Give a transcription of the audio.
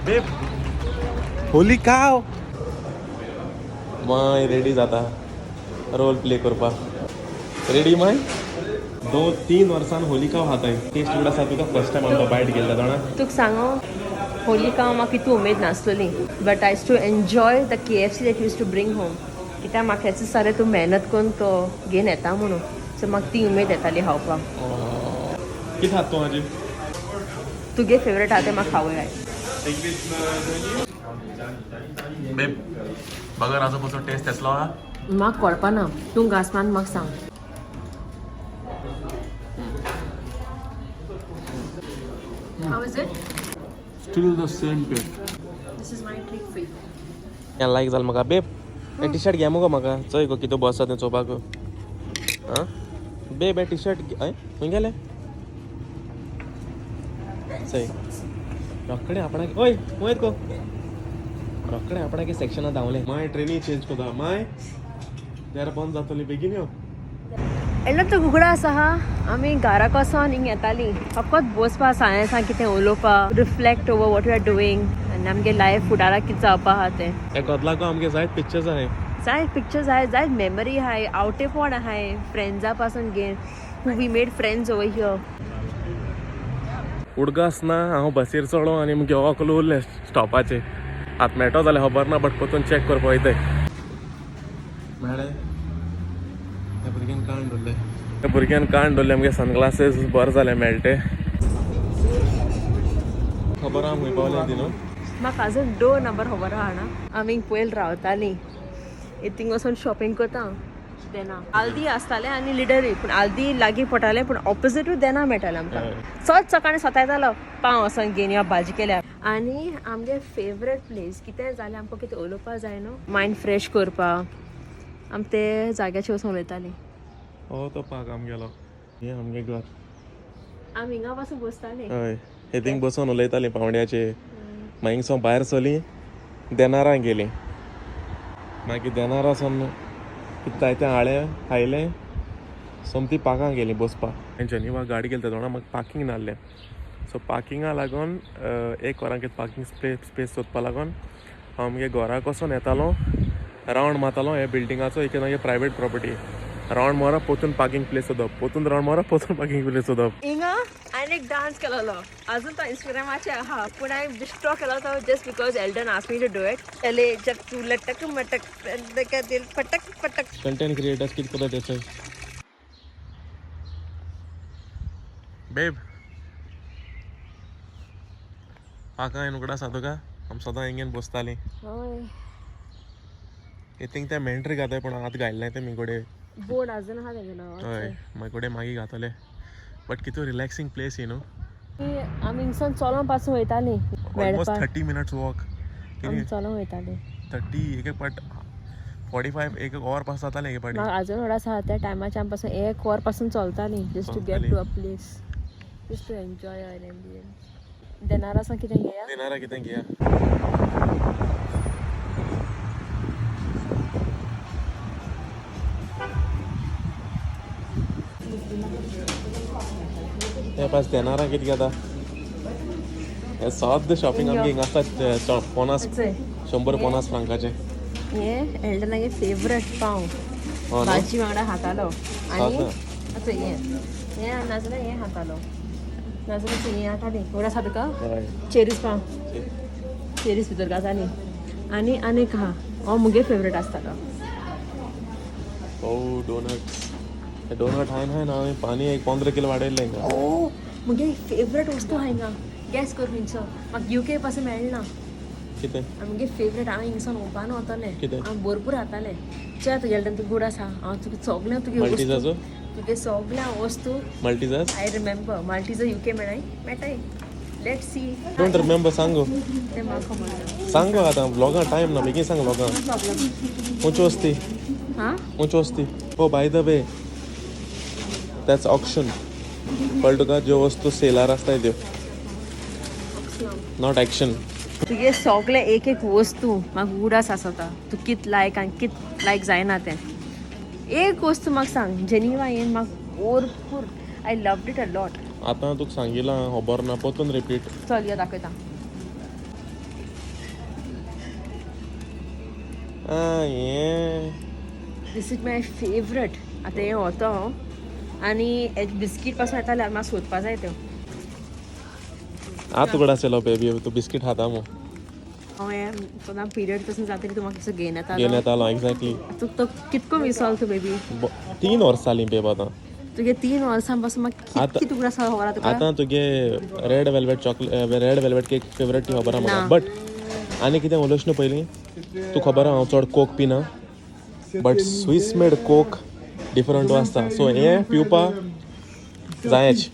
Babe, holy cow. My ready जाता role play करपाक. Ready माय? 2-3 वर्सान होली काव खाताय. टेस्ट उड आसा तुका. फर्स्ट टायम आमकां बायट गेल्लो जाणा. तुका सांगो, होली काव म्हाका इतू उमेद नासलोली, but I to enjoy the KFC that used to bring home, कित्याक म्हाका हेच सारें तूं मेहनत करून तो घेवन येता म्हणून. सो म्हाका ती उमेद येताली खावपाक. कितें खाता तूं आजी? तुगे फेवरेट आहा तें म्हाका खावय जाय. बेब, बगर आजो कसो टेस्ट येतलो हा? म्हाका कळपा ना, तूं घास मान, म्हाका सांग. How is it? Still the same taste. This is my treat for you. हें लायक जालें म्हाका. बेब, हें टी शर्ट घे मुगो म्हाका. चोय गो कितें बस आसा तें चोवपाक. आं बेब, हें टी शर्ट हय खंय गेलें? चोय, रोखडें आपणाक. ओय, वयर गो. रोखडें आपणाक सेक्शनां धांवलें. माय ट्रेनी चेंज करता. माय दार बंद जातली, बेगीन यो. एल्लो तो उगडा आसा हा. आमी घराक वचोन हिंग येताली फकत बसपा, सांग सांग कितें उलोवपा, reflect over what you are doing आनी आमगे लायफ फुडाराक कितें जावपा आहा तें. हे कदलाको आमगे जायत पिक्चर्स आहाय. जायत पिक्चर्स आहाय, जायत मेमरी आहाय, आवटेपण आहाय फ्रेंड्सा पासून घेवन, who we made friends over here. उडगास ना. हांव बसीर चडो आनी मुगे वोकल उरलें स्टॉपाचेर. आतां मेळटो जाल्यार खबर ना, बट परतून चॅक करपा वयताय. मेळ्ळें. त्या भुरग्यान काण दवरलें, त्या भुरग्यान काण दवरलें. आमगे सनग्लासीस बरें जालें मेळटे. खबर आहा खंय पावलें ती न्हू? म्हाका अजून डोर नंबर खबर आहा ना. आमी पयर रावतालीं थिंग वचून शॉपिंग करता देना. आल्दी आसतालें आनी लिडरूय, पूण आल्दी लागीं पडटालें, पूण ऑपोजिटूय देना मेळटालें आमकां. सद सकाळीं सतायतालो पाव वचोन घेवन यो भाजी केल्या. आनी आमगे फेवरेट प्लेस, कितें जालें आमकां, कितें उलोवपा जाय न्हू, मायंड फ्रेश करपा, आमी ते जाग्याचेर वचोन उलयतालीं. हो तो पार्क आमगेलो. हें आमगें घर. आमी हिंगा पासून बसतालीं. हय, हे थिंग बसून उलयतालीं पावंड्याचे. मागीर हिंगसोन भायर सरलीं, देनारां गेलीं. मागीर देनारा सावन कितें जायतें हाडलें, खायलें. सोमती पार्कां गेलीं बसपाक. जेनिवा गाडी गेली जाणा, म्हाका पार्कींग नासलें. सो पार्किंगा लागून एक वरां कितें पार्कींग स्पेस सोदपा लागून हांव म्हगे घरा वचोन येतालो, रावंड मारतालो हे बिल्डिंगाचो. एक मागीर प्रायवेट प्रॉपर्टी. रावंड मारप, पोतून पार्कींग प्लेस सोदप, पोतून रावंड मारप, पोतून पार्कींग प्लेस सोदप. हिंगा हांवें एक डान्स केलोलो, अजून तो इंस्टाग्रामाचेर आहा, पूण हांवें बिश्टो केलो तो just because Eldon ask me to do it. चले जब तू लटक मटक का दिल पटक पटक. कंटेंट क्रिएटर्स कितें करता तें. बेब, पाका हांवें उगडास आसा तुका, आमी सदां हिंगेन बसतालीं? हय. थिंग ते मेंट्री घाताय, पूण आतां घायलें तें मुगोडे. बोर्ड अजून आहा तेगेलो. हय, मागीर मागीर घातले. बट कितू रिलॅक्सिंग प्लेस ही न्हू. आमी हिंगसून चलोन पासून वयतालीं. Almost 30 minutes walk. आमी चलोन वयतालीं. 30 एक एक पाट, 45, एक एक वर पास जातालें एक पाटी. म्हाका अजून उगडास आहा, त्या टायमाचे आमी पासून एक वर पासून चलतालीं just to get to a place, just to enjoy our ambience. देनारा सावन कितें घेया. दिनारा कितें घेया. ते पास देनारा कितें घेता? हे सद्द शॉपिंग आमगे हिंगा आसता, 50, 100, 50 फ्रांकाचे. हे एल्डनागे फेवरेट पाव. हो न्हू? भाजी वांगडा खातालो आनी सादा. आतां हें हें नाजाल्यार हें खातालो, नाजाल्यार हें हाताली. उगडास आसा तुका? हय. चेरीज पाव, चेरीज भितर घाताली. आनी आनीक आहा, हो मुगे फेवरेट आसतालो. ओ डोनट्स, डोनट हांवें हांवें हांवें पानी एक 15 किलो वाडयल्लें हिंगा. ओ, मुगे फेवरेट वस्तू आहा हिंगा. गॅस कर खंयचो. म्हाका युके पासून मेळना. कितें? आनी मुगे फेवरेट, हांव हिंगसून ओपान वतलें. कितें? हांव भरपूर खातालें. चल, तुगेले तें गुड आसा. हांव तुका सगळें तुगे वस्तू मल्टीजाचो. तुगे सगळ्या वस्तू. मल्टीजास. I remember माल्टीजो युके मेळाय मेळटाय. Let see. Don't remember, सांगो. तें म्हाका खबर ना. सांगो, आतां व्लॉगां टायम ना, बेगीन सांग व्लॉगां. No problem. उंच वस्ती. हां. उंच वस्ती. Oh, by the way, that's auction. कळ्ळें तुका? ज्यो वस्तू सेलार आसताय त्यो, not action. तुगे सगळे एक एक वस्तू म्हाका उडास आसता, तूं कित लायक आनी कित लायक जायना तें. एक वस्तू म्हाका सांग, जेनिवा येवन म्हाका भरपूर, I love it a lot. आतां तुका सांगिलां, खबर ना, परतून रिपीट. चल, यो दाखयता. आ हें This is my favourite. आतां हें व्हरतो हांव आनी बिस्कीट पासून येताले म्हाका सोदपा जाय त्यो. आतां तुगडा आसलो बेबी, तूं बिस्कीट खाता मू. हांव हें सदां पिरियड पासून जातरी तूं म्हाका कसो घेयन घेवन येतालो. येतालो एक्झॅक्टली. तुका तो कितको विसरलो तूं बेबी. 3 वर्सां जालीं बेब आतां. तुगे 3 वर्सां पासून म्हाका आतां- कितकी तुका खबर आहा तुका. आतां तुगे red velvet chocolate, red velvet cake favourite ती खबर आहा म्हाका. ना. बट आनी कितें उलोवच न्हू पयलीं, तूं खबर आहा हांव चड कोक पिना, but Swiss made Coke different आसता, सो हें पिवपा जायच.